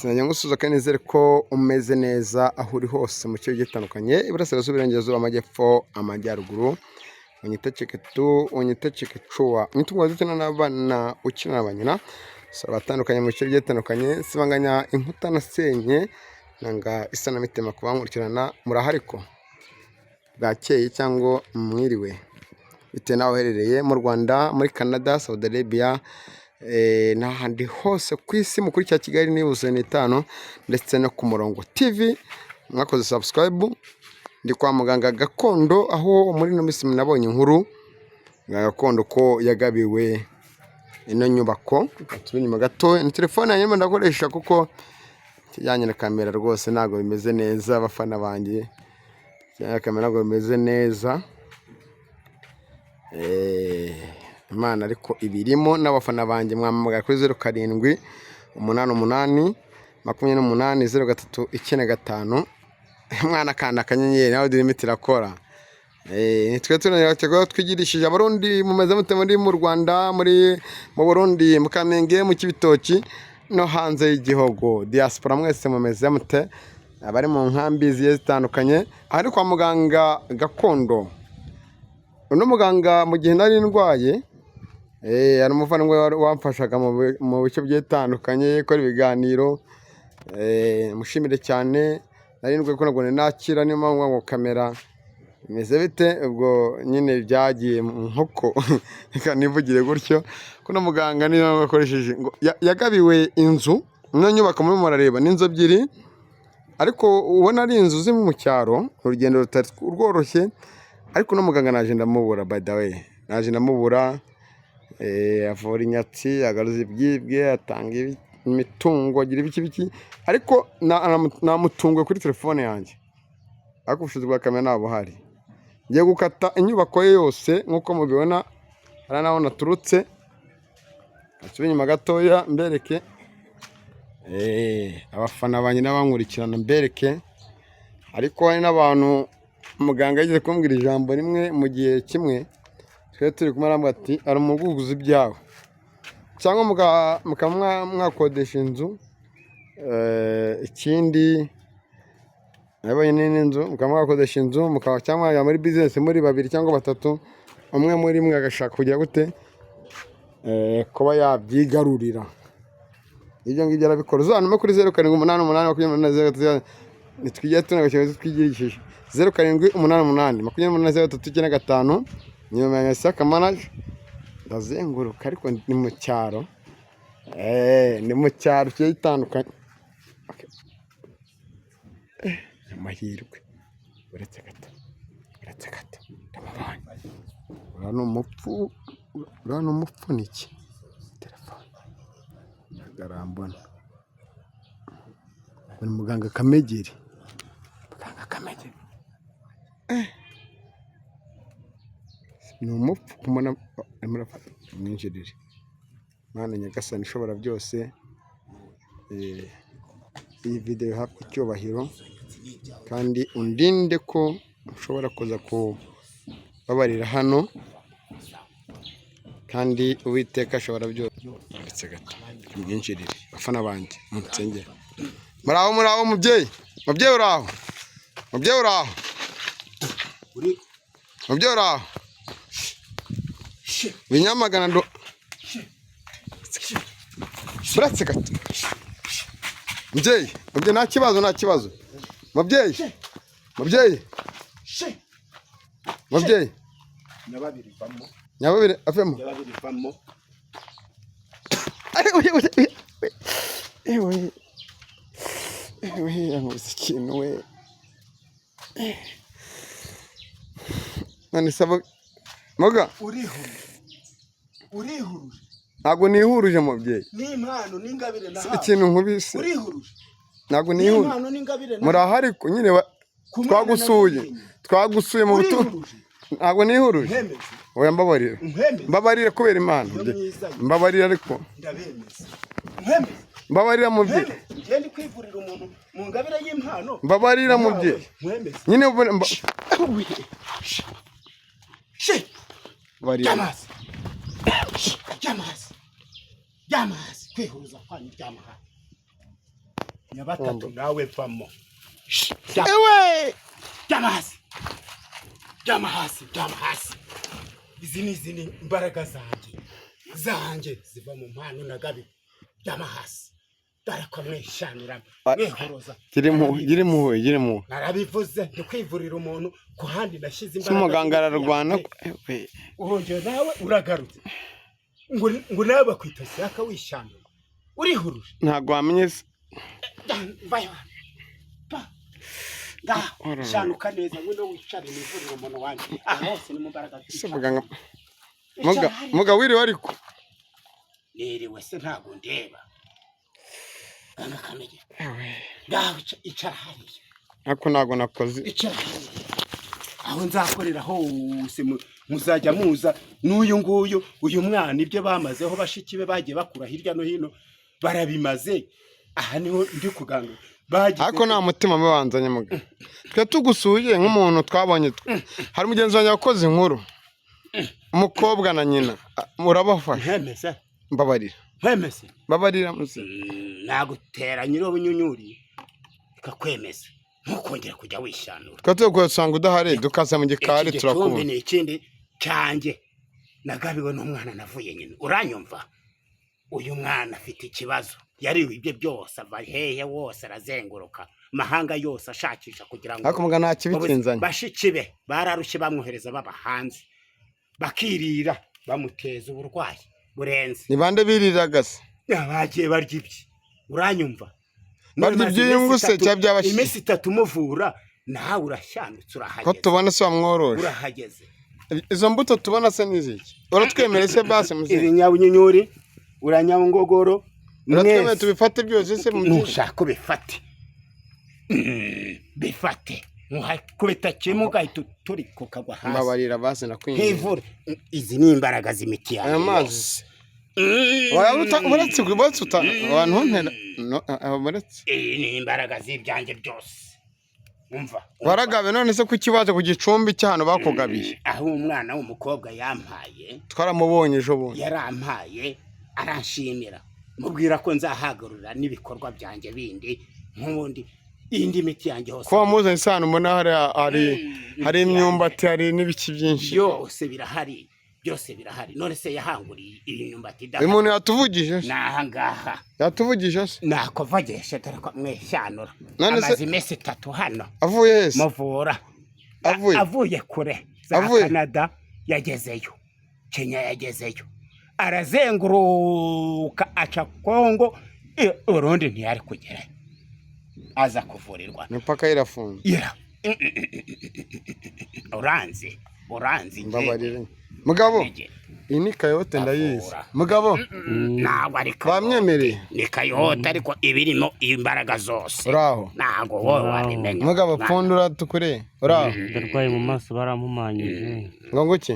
Najya ngusuhuza kandi nizere ko umeze neza aho uri hose mu kigo gitandukanye, iburasirazuba, iburengerazuba, amajyepfo, amajyaruguru. Unyite Ceketu, unyite Cekecuwa, unyite umugozi ukina n'abana, ukina na ba nyina, abatandukanye mu bice bigiye bitandukanye, sibanganya inkuta nasenye, nanga isanamitima ku bankurikirana, murahari ko bwakeye cyangwa mwiriwe bitewe n'aho uherereye mu Rwanda, muri Canada, Saudi Arabia n'ahandi hose ku isi mukurikira Kigali News n'itanu ndetse no ku Murongo TV. Mwakoze subscribe. Ndi kwa muganga gakondo, aho muri ino minsi nabonye inkuru muganga gakondo ko yagabiwe ino nyubako. Turi inyuma gato, ni telefone yanjye ndimo ndakoresha kuko ikijyanye na kamera rwose ntabwo bimeze neza. Abafana banjye, ikijyanye na kamera ntabwo bimeze neza. Imana ariko ibirimo n'abafana banjye, mwampamagara kuri 0788280395. Mwana akanda akanyenyeri nawe dore irakora. Ni twe tunareba twigirishije Abarundi. Mumeze mute muri mu Rwanda, muri mu Burundi, mu Kamenge, mu Kibitoki no hanze y'igihugu, diaspora mwese mumeze mute? Abari mu nkambi zigiye zitandukanye. Aha ni kwa muganga gakondo. Uno muganga, mu gihe nari ndwaye, hari umuvandimwe wamfashaga mu bice bigiye bitandukanye gukora ibiganiro, mushimire cyane. Nari ndwaye ko ntabwo nari nakira, niyo mpamvu ngo kamera bimeze bite, ubwo nyine byagiye mu nkoko, reka nivugire gutyo ko uno muganga niyo mpamvu yakoresheje ngo yagabiwe inzu. Ino nyubako murimo murareba ni inzu ebyiri, ariko ubona ari inzu ziri mu cyaro, urugendo rutari rworoshye. Ariko uno muganga naje ndamubura, by the way naje ndamubura. Avura inyatsi, agaruza ibyibwe, atanga imitungo, agira ibiki biki, ariko namutunguye kuri telefone yanjye, ariko ubushobozi bwa kamera ntabwo buhari. Ngiye gukata inyubako ye yose nk'uko mubibona, hariya naho naturutse. Nsubire inyuma gatoya mbereke abafana banjye n'abankurikirana mbereke. Ariko hari n'abantu, muganga yigeze kumbwira ijambo rimwe mu gihe kimwe twari turi kumwe, arambwira ati hari umuguzi ibyawe cyangwa mukaba mwakodesha inzu. Ikindi nabonye n'indi nzu, mukaba mwakodesha inzu, mukaba cyangwa mwajya muri business muri babiri cyangwa batatu, umwe muri mwe agashaka kugira gute, kuba yabyigarurira. Ibyo ngibyo arabikora. Uzantume kuri 078828 nitwigira tunagakeka twigirishije 0788280395. Nyuma ya Saka manager ndazenguruka, ariko ni mu cyaro, ni mu cyaro kigiye gitandukanye. Okay. Amahirwe, uretse gato, uretse gato, ndamubonye. Uriya ni umupfu, uriya ni umupfu. Ni iki? Telefone arambona. Ni muganga Kamegeri, muganga Kamegeri. Ni umupfu kumubona arimo arafata. Umwinjirire. Mana Nyagasani ishobora byose, iyi video ihabwe icyubahiro kandi undinde ko ushobora kuza kubabarira hano, kandi Uwiteka ashobora byose. Uretse gato mwinjirire. Bafana banjye, munsengere. Muraho, muraho mubyeyi, mubyeyi uraho, mubyeyi uraho, mubyeyi uraho. Binyamagana ndo buretse gato. Mubyeyi, mubyeyi, nta kibazo, nta kibazo mubyeyi, mubyeyi, mubyeyi. Nyababiri vamo. Nyababiri avemo. Nyababiri vamo. Ari we we we ewe ewe, yankubise ikintu we. None saba muga. Urihuruje, urihuruje. Ntabwo nihuruje mubyeyi. N'impano n'ingabire nahawe. Ikintu nkubise. Urihuruje. Ntabwo nihuruje. N'impano n'ingabire nahawe. Muraho, ariko nyine Ku mwana twagusuye. nabimenye. Twagusuye mu butumwa. Urihuruje. Ntabwo nihuruje. Nkwemeze. Oya, mbabarira. Nkwemeze. Mbabarira kubera Imana. Iyo Mubyeyi. mwiza. Mbabarira ariko. Ndabemeza, nkwemeze. Mbabarira mubyeyi. Nkwemeze, ngende kwivurira umuntu mu ngabire y'impano Mbabarira nahawe. mubyeyi. Nkwemeze. Nyine She. Mbabarira. Ryama hasi, ryama hasi, ryama hasi. Kwihuruza kwanyu, ryama hasi. Nyabatatu nawe vamo. Ewe. Ryama hasi, ryama hasi, ryama hasi. Izi ni imbaraga zanjye ziva mu mpano nagabiwe. Ryama hasi, dore ko mwishanura mwihoroza. Gira impuhwe, gira impuhwe. Narabivuze, ndi kwivurira umuntu ku handi nashyize Se umuganga ararwana? Ewe. Urongera nawe uragarutse ngo nawe bakwita siyaka, wishanura urihuruje. Ntabwo wamenye se? Vayo hano. Pa. Ngaho shanuka neza, ngwino wicare nivurire umuntu wanjye. Aha hose ni mu mbaraga. Se muganga, muga wiriwe ariko? Niriwe se, ntabwo ndeba ganga kamege. Ngaho icara hariya. Ariko ntabwo nakoze. Icara hariya. Aho nzakorera hose muzajya muza n'uyu nguyu, uyu mwana ibyo bamazeho bashiki be bagiye bakura hirya no hino barabimaze. Aha niho ndi kuganga bagize. Ariko nta mutima mubi wanzanye muga. Twe tugusuye nk'umuntu twabonye hari mugenzi wanjye wakoze inkuru, umukobwa na nyina. Urabafasha. Nkwemeze? Mbabarira. Nkwemeze? Mbabarira muze. Nagutera nyirabunyunyuri ikakwemeza, ntukongere kujya wishanura. Twe tugiye gusanga udahari, dukaza mu gikari. Iki gicumbi Turakubona. ni ikindi cyanjye nagabiwe n'umwana navuye nyina, uranyumva? Uyu mwana afite ikibazo, yariwe ibye byose, ava hehe wose arazenguruka amahanga yose ashakisha kugira ngo Ariko muga nta kibi kinzanye. Bashiki be bararushye, bamwohereza baba hanze bakirira, bamuteza uburwayi burenze. Ni bande biriraga se? Bagiye barya ibye, uranyumva? Barya None maze iby'inyungu iminsi se itatu- cyangwa iby'abashiki? Iminsi 3 umuvura, nawe urashyanutse. Ko Urahageze. tubona se wamworoshe? Urahageze. Izo mbuto tubona se ni iziki? Uratwemere se basi Iri muze? nyabunyunyuri, uranyabungogoro. Uratwemere Mwese. tubifate byose se mu Nushaka ubifate. Bifate nkubita kimwe ugahita uturika ukagwa hasi. Mbabarira basi, nakwinginze. Nkivure. Izi ni imbaraga z'imiti yawe Aya mazi yose. se? Uretse uta abantu ntera no, uretse. Iyi ni imbaraga z'ibyanjye byose, umva, umva. Waragabe none se kuki waje ku gicumbi cy'ahantu bakugabiye? Aho umwana w'umukobwa yampaye. Twaramubonye ejo bundi. Yarampaye, aranshimira, mubwira ko nzahagarura n'ibikorwa byanjye bindi nk'ubundi indi miti yanjye hose. Ko wamuzanye isano, mbona hari imyumbati, hari n'ibiki byinshi. Byose birahari, byose birahari. None se yahanguriye iyi myumbati Uyu idahari? muntu yatuvugije se? Ni aha ngaha. Yatuvugije se? Nakuvugisha, dore ko mwishanura. None se- Amaze iminsi 3 hano. Avuye hese? Muvura. Avuye? Avuye kure za Avuye? Canada yagezeyo, Kenya yagezeyo, arazenguruka aca Kongo, Burundi ntiyari kugerayo, aza kuvurirwa. Imipaka irafunze. Ira uranzi, uranzi. Mbabarire mugabo, iyi ni kayote ndayizi. Avura. Mugabo. Ntabwo ari kayote. Bamwemereye. Ni kayote ariko ibirimo imbaraga zose. Uraho? Ntabwo wowe wabimenya. Mugabo, pfundura tukure, uraho? Ndarwaye mu maso, barampumanyije. Ngo nguki?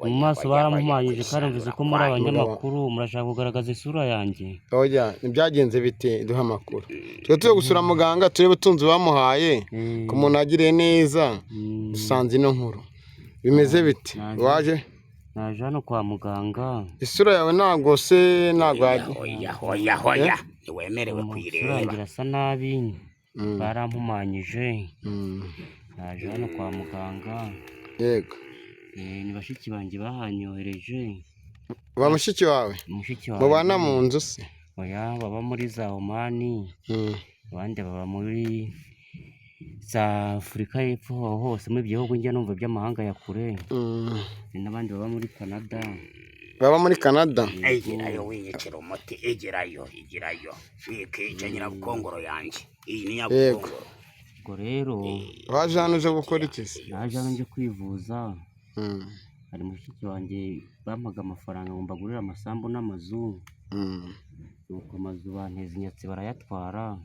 Mu maso barampumanyije, kandi mvuze ko muri abanyamakuru murashaka kugaragaza isura yanjye. Oya, ntibyagenze bite? Duha amakuru. Twe tuye gusura muganga turebe utunzi bamuhaye ku muntu agiriye neza. Dusanze ino nkuru bimeze bite? Waje? Naje hano kwa muganga. Isura yawe ntabwo se ntabwo Hoya, hoya, hoya, ntiwemerewe Isura kuyireba. yanjye irasa nabi, barampumanyije. Naje hano kwa muganga. Yego. Ni bashiki banjye bahanyohereje. Ba mushiki wawe? Mushiki wanjye. Mubana mu nzu se? Oya, baba muri za Omani. Abandi baba muri za Afurika y'Epfo, aho hose muri ibyo bihugu njya numva by'amahanga ya kure. Hari n'abandi baba muri Canada. Baba muri Canada? Egerayo, winyikira umuti, egerayo, egerayo, wikica nyirabukongoro yanjye, iyi ni nyabukongoro. Ubwo rero Waje hano uje gukora iki se? Naje hano nje kwivuza. Hari mushiki wanjye bampaga amafaranga ngo mbagurire amasambu n'amazu. Nuko amazu banteza inyatsi barayatwara.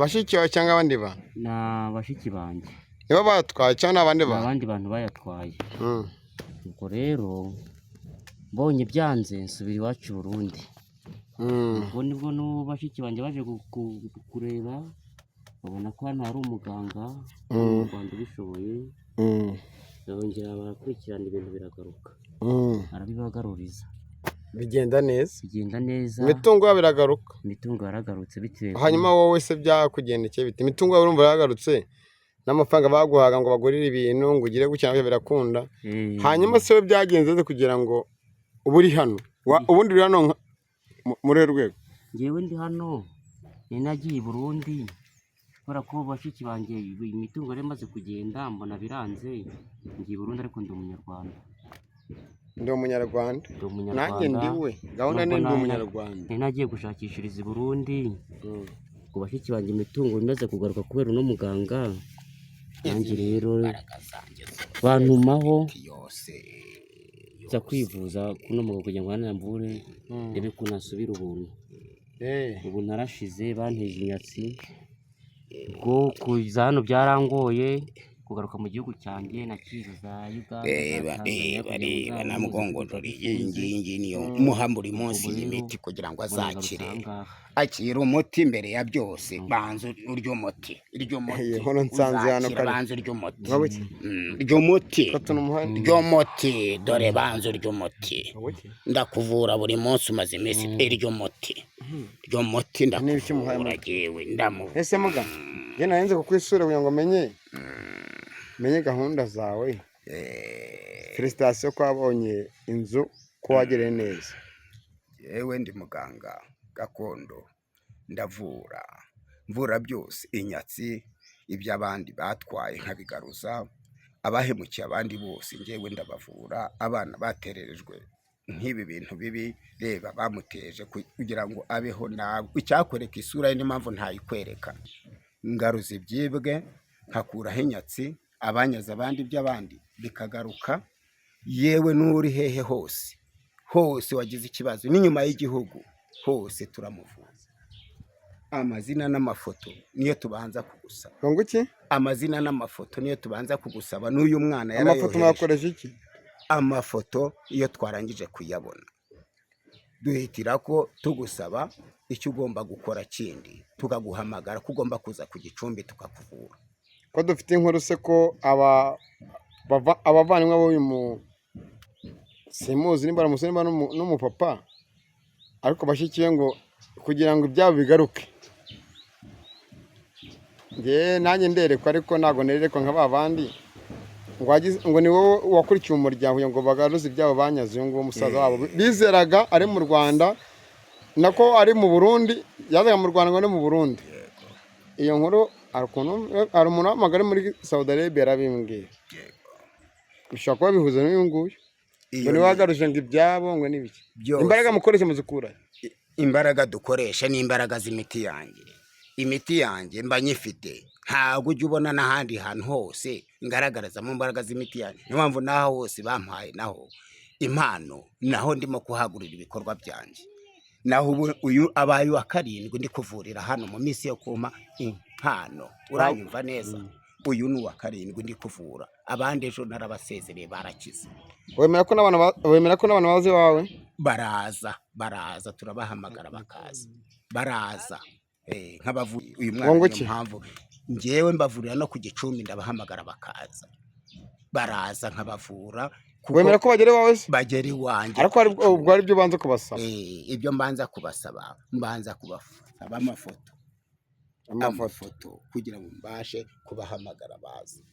Bashiki bawe cyangwa abandi bantu? Na bashiki banjye. Nibo batwaye cyangwa ni abandi Ni bantu? abandi bantu bayatwaye. Ubwo rero mbonye byanze nsubira iwacu i Burundi. Ubwo nibwo n'ubu bashiki banjye baje kureba, babona ko hano hari umuganga mu Rwanda ubishoboye. Barongera barakurikirana, ibintu biragaruka. Arabibagaruriza. Bigenda neza. Bigenda neza. Imitungo yabo iragaruka. Imitungo yaragarutse bitewe Hanyuma wowe se byakugendekeye bite? Imitungo yawe urumva yaragarutse, n'amafaranga baguhaga ngo bagurire ibintu ngo ugire gutya nabyo birakunda. Hanyuma se we byagenze bite kugira ngo ube uri hano? Ubundi uri hano muri uru rwego? Njyewe ndi hano, nari nagiye i Burundi kubera ko bashiki banjye imitungo yari imaze kugenda, mbona biranze, ngiye i Burundi, ariko ndi umunyarwanda. Ndi umunyarwanda. Ndi umunyarwanda. Nanjye ndi we, gahunda ni Nubwo ndi umunyarwanda. Nari nagiye gushakishiriza i Burundi ku bashiki banjye, imitungo imaze kugaruka kubera uno muganga. Nanjye rero Imbaraga zanjye zose, bantumaho yose. nza kwivuza kuno muganga kugira ngo anamvure, ndebe ko nasubira ubuntu. Ubu narashize, banteje inyatsi, ubwo kuza hano byarangoye, kugaruka mu gihugu cyanjye nakize za Uganda, za Reba, Tanzania, reba, kugira ngo reba. nzabone Namugongojora ubuzima. Iyi ngiyi ngiyi niyo muha buri munsi, Ubu iyi rero miti kugira ngo mbona ngarutse azakire. aha ngaha. Akira umuti mbere ya byose, banza urya umuti, urya umuti. Iyi nkono nsanze hano Uzakira. kare. Banza urya umuti. Waba iki? Urya umuti. Fata umuhanda. Urya umuti, dore banza urya umuti. Waba iki? Ndakuvura buri munsi, umaze iminsi. Irya umuti, urya umuti. Niba icyo umuhaye. Ndakuvura jewe, ndamuvura. Ese muga, njye narenze kukwisura kugira ngo menye gahunda zawe. Félicitations ko wabonye inzu, ko wagereye neza. Yewe, ndi muganga gakondo, ndavura, mvura byose, inyatsi, iby'abandi batwaye nkabigaruza, abahemukiye abandi bose ngewe ndabavura, abana batererejwe nk'ibi bintu bibi. Reba bamuteje kugira ngo abeho nabi. Icyakwereka isura ye, niyo mpamvu ntayikwereka. Ngaruza ibyibwe, nkakuraho inyatsi, abanyaze abandi iby'abandi bikagaruka. Yewe, n'uri hehe hose hose wagize ikibazo, n'inyuma y'igihugu hose turamuvuza. Amazina n'amafoto niyo tubanza kugusaba. Ngo iki? Amazina n'amafoto niyo tubanza kugusaba, n'uyu mwana Amafoto yarayohereje. mwakoresha iki? Amafoto iyo twarangije kuyabona, duhitira ko tugusaba icyo ugomba gukora kindi, tukaguhamagara ko ugomba kuza ku gicumbi tukakuvura. Ko dufite inkuru se ko aba abavandimwe b'uyu mu simuzi nimba ari umusore nimba n'umupapa, ariko bashiki be ngo kugira ngo ibyabo bigaruke, njye nanjye nderekwa, ariko ntabwo nerekwa nka ba bandi, ngo ni wowe wakurikiye umuryango kugira ngo bagaruze ibyabo banyaze. Uyu nguyu musaza wabo bizeraga ari mu Rwanda, nako ari mu Burundi, yazaga mu Rwanda ngo ni mu Burundi. Iyo nkuru hari ukuntu hari umuntu wahamagara ari muri Saudi Arabia arabimbwira, bishobora kuba bihuza n'uyu nguyu, Iyo ngo niwe wagaruje ngo ibyabo, ngo n'ibiki. Byose. Imbaraga mukoresha muzikura? Imbaraga dukoresha ni imbaraga z'imiti yanjye. Imiti yanjye mba nyifite, ntabwo ujya ubona n'ahandi hantu hose ngaragarizamo imbaraga z'imiti yanjye. Niyo mpamvu n'aho hose bampaye naho impano, naho ndimo kuhagurira ibikorwa byanjye. Naho ubu uyu abaye uwa karindwi ndi kuvurira hano mu minsi yo kumpa impano. Uranyumva neza? Uyu ni uwa karindwi ndi kuvura, abandi ejo narabasezereye, barakize. Wemera ko n'abantu bazi iwawe? Baraza, baraza, turabahamagara bakaza, baraza. Nk'abavu uyu mwana. Ngo Niyo iki? mpamvu njyewe mbavurira no ku gicumbi, ndabahamagara bakaza, baraza nkabavura kuko Wemera ko bagera iwawe se? Bagera iwanjye. Ariko ubwo hari ibyo ubanza kubasaba? Ibyo mbanza kubasaba, mbanza kubasaba amafoto. Amafoto. Amafoto kugira ngo mbashe kubahamagara baze.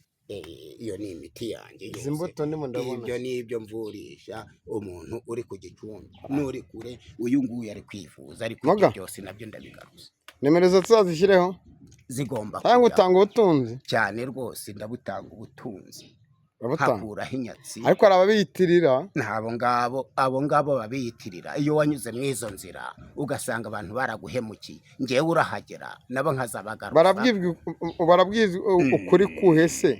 Iyo ni imiti yanjye Izi yose. mbuto ndimo ndabona. Ibyo ni ibyo mvurisha umuntu uri ku gicumbi n'uri kure. Uyu nguyu ari kwivuza, ariko ibyo Muga. byose nabyo ndabigaruza. Nimero zo tuzazishyireho. Zigomba Cyangwa kujyaho. utanga ubutunzi? Cyane rwose, ndabutanga ubutunzi. Urabutanga? Nkakuraho inyatsi. Ariko hari ababiyitirira. Abo ngabo, abo ngabo babiyitirira, iyo wanyuze muri izo nzira ugasanga abantu baraguhemukiye, ngewe urahagera nabo nkazabagaruza. Barabwizwa ukuri kuhe se,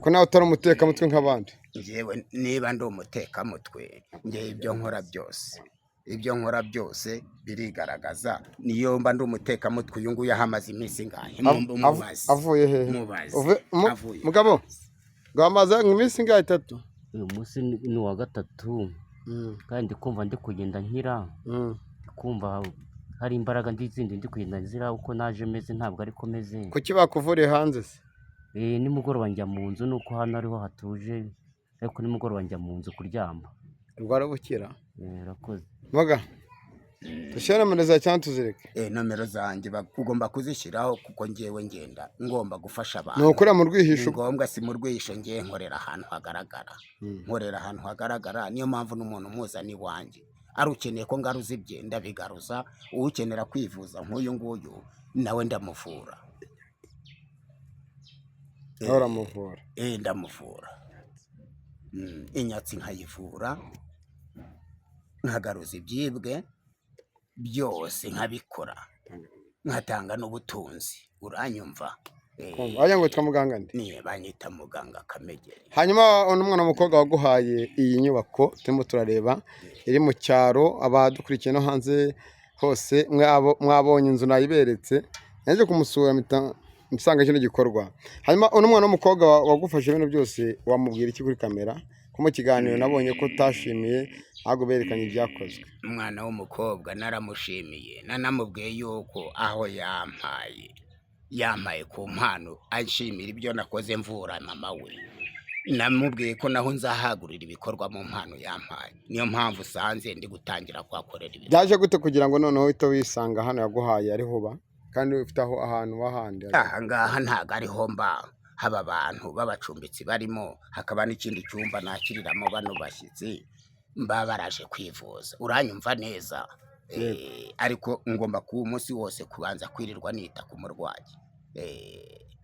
ko nawe utari umutekamutwe nk'abandi? Ngewe niba ndi umutekamutwe, ngewe ibyo nkora byose, ibyo nkora byose birigaragaza. Niyo mba ndi umutekamutwe, uyu nguyu ahamaze iminsi ingahe? Mubaze. Avuye hehe? Mubaze. Avuye. Mugabo ngo amaze iminsi ingahe? Itatu? Uyu munsi ni uwa gatatu, kandi ndi kumva ndi kugenda nkira. Ndi kumva hari imbaraga ndi zindi ndi kugenda nzira. Uko naje meze ntabwo ariko meze. Kuki bakuvuriye hanze se? Nimugoroba njya mu nzu, nuko hano ariho hatuje, ariko nimugoroba njya mu nzu kuryama. Urwara bukira? Urakoze. Muga dushyire nomero zawe cyangwa tuzireke? Nomero zanjye ugomba kuzishyiraho, kuko ngewe ngenda ngomba gufasha Ni abantu. ukurira mu Ni rwihisho? ngombwa, si mu rwihisho, ngewe nkorera ahantu hagaragara. Nkorera ahantu hagaragara, niyo mpamvu n'umuntu umuzana iwanjye ari ukeneye ko ngaruza ibye, ndabigaruza. Ukenera kwivuza nk'uyu nguyu nawe ndamuvura. Nawe uramuvura? Ndamuvura. Inyatsi nkayivura, nkagaruza ibyibwe byose, nkabikora, nkatanga n'ubutunzi, uranyumva? Wagira ngo witwa muganga nde? Ni banyita muganga Kamegeri. Hanyuma uno mwana w'umukobwa waguhaye iyi nyubako turimo turareba iri mu cyaro, abadukurikiye no hanze hose mwabonye inzu nayiberetse, naje kumusura mpita nsanga kino gikorwa. Hanyuma uno mwana w'umukobwa wagufashe ibintu byose, wamubwira iki kuri kamera, ko mu kiganiro nabonye ko utashimiye, ahubwo berekanye ibyakozwe? Umwana w'umukobwa naramushimiye, nanamubwiye yuko aho yampaye, yampaye ku mpano, anshimira ibyo nakoze mvura mama we. Namubwiye ko naho nzahagurira ibikorwa mu mpano yampaye, niyo mpamvu usanze ndi gutangira kuhakorera ibikorwa. Byaje gute kugira ngo noneho uhite wisanga hano yaguhaye ariho uba, kandi ufite aho ahantu wahandi? Aha ngaha ntabwo ariho mba, haba abantu b'abacumbitsi barimo, hakaba n'ikindi cyumba nakiriramo bano bashyitsi mba baraje kwivuza, uranyumva neza? Ariko ngomba kuba umunsi wose kubanza kwirirwa nita ku murwayi.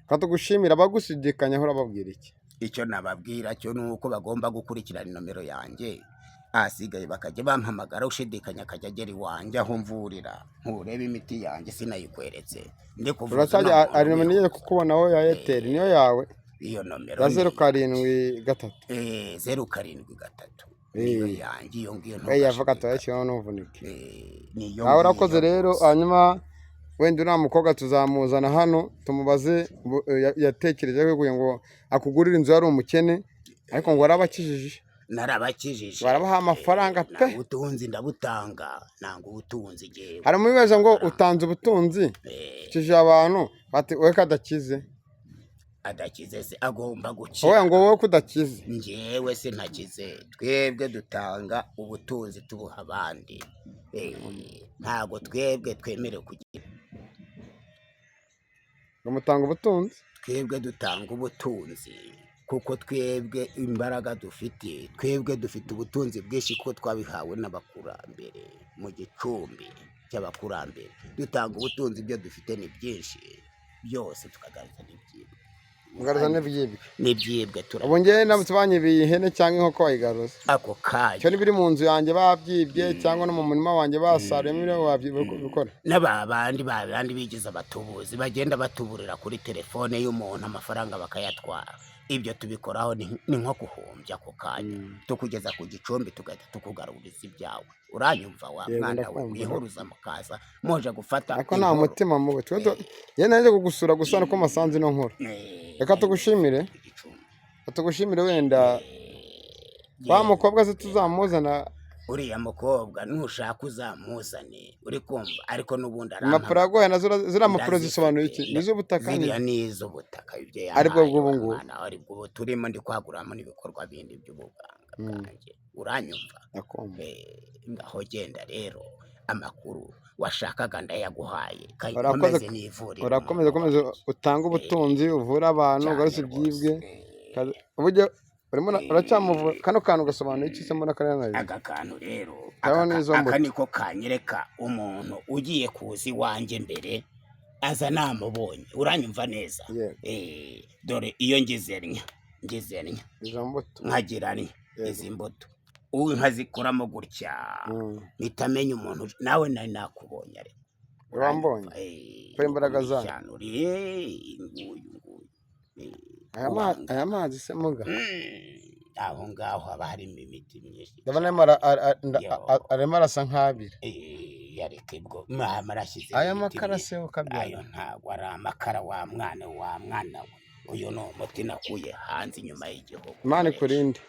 Katugushimira. Abagushidikanya urababwira iki? Icyo nababwira cyo ni uko bagomba gukurikirana nomero yanjye, ahasigaye bakajya bampamagara, ushidikanya akajya agera iwanjye aho mvurira. Nturebe imiti yanjye, sinayikweretse, ndi kuvuza Uracyajya nta muntu hari nomero nigeze wihuza. kukubonaho ya Airtel, niyo yawe? Iyo nomero Ya ni 073? 073 niyo yanjye iyo ngiyo. Yavuga Ntugashidikanye. Turayishyiraho ntuvunike. Niyo Nawe urakoze ngiyo rero. rwose. Hanyuma wenda uriya mukobwa tuzamuzana hano tumubaze yatekereje kugira ngo akugurire inzu, yari umukene ariko ngo warabakijije. Narabakijije. Barabaha amafaranga pe. Nanga ubutunzi, ndabutanga, nanga ubutunzi jyewe. Hari umubibaza ngo utanze ubutunzi, ukijije abantu, bati wowe kadakize. Adakize se agomba Wowe gukira? ngo wowe kudakize. Njyewe sintakize, twebwe dutanga ubutunzi tubuha abandi. Ntabwo twebwe twemerewe kugira Ngo mutanga ubutunzi? Twebwe dutanga ubutunzi kuko twebwe imbaraga dufite, twebwe dufite ubutunzi bwinshi kuko twabihawe n'abakurambere mu gicumbi cy'abakurambere. Dutanga ubutunzi, ibyo dufite ni byinshi byose, tukagaruza n'ibyibwe. Mugaruza n'ibyibwe? N'ibyibwe. Ubu njyewe Turabigaruza. Ndamutse banyibiye ihene cyangwa inkoko, wayigaruza? Ako kanya. Cyo n'ibiri mu nzu yanjye babyibye, cyangwa no mu murima wanjye basaruyemo ibyo, wabikora? N'aba bandi, ba bandi bigize abatubuzi, bagenda batuburira kuri telefone y'umuntu amafaranga bakayatwara, ibyo tubikoraho, ni nko guhumbya ako kanya, tukugeza ku gicumbi tugahita tukugaruriza ibyawe, uranyumva wa Yego. mwana we? Ndakumva. Mwihuruza mukaza muje gufata Ariko nta inkuru. mutima mubi twe njye naje kugusura gusa nuko masanze ino nkuru. Reka tugushimire. Ku gicumbi. Reka tugushimire. Wenda wa mukobwa se tuzamuzana? Uriya mukobwa nushaka uzamuzane, uri kumva? Ariko n'ubundi Impapuro arampamagara. yaguhaye nazo ziriya mpapuro Ndazifite. zisobanuye iki? Ni iz'ubutaka? Ziriya ni iz'ubutaka, ibyo Aribwo yampaye bw'ubu wa ngubu. mwana, aribwo ubu turimo, ndi kwaguramo n'ibikorwa bindi by'ubuganga bwanjye, uranyumva? Ndakumva. Ngaho genda rero, amakuru washakaga ndayaguhaye. Urakoze. Nkomeze nivurire Urakomeza umuntu komeza wanjye. utange ubutunzi, uvure abantu, Cyane ugarutse rwose. ibyibwe. Uburyo urimo uracyamuvura, kano kantu gasobanuye iki se? Mbona kariya nayo Aka kantu rero, Kariho aka n'izo aka mbuto. niko kanyereka umuntu ugiye kuza iwanjye mbere, aza namubonye, uranyumva neza? Yego. Dore iyo ngize ntya, ngize ntya, Izo mbuto. nkagira ntya, Yego. izi mbuto ubu nkazikuramo gutya, mpita menya umuntu nawe nari nakubonye, ariko Urambonye? Kubera imbaraga Ni zanyu. ishyano nguyu nguyu. Aya aya mazi se muga? Aho ngaho haba harimo imiti myinshi. Ndabona arimo Yo. arimo arasa nk'abira. Yareka ibwo mama arashyize Aya imiti makara myinshi. se ukabyara? Ayo ntabwo ari amakara, wa mwana, wa mwana we, uyu ni umuti nakuye hanze inyuma y'igihugu. Imana ikurinde.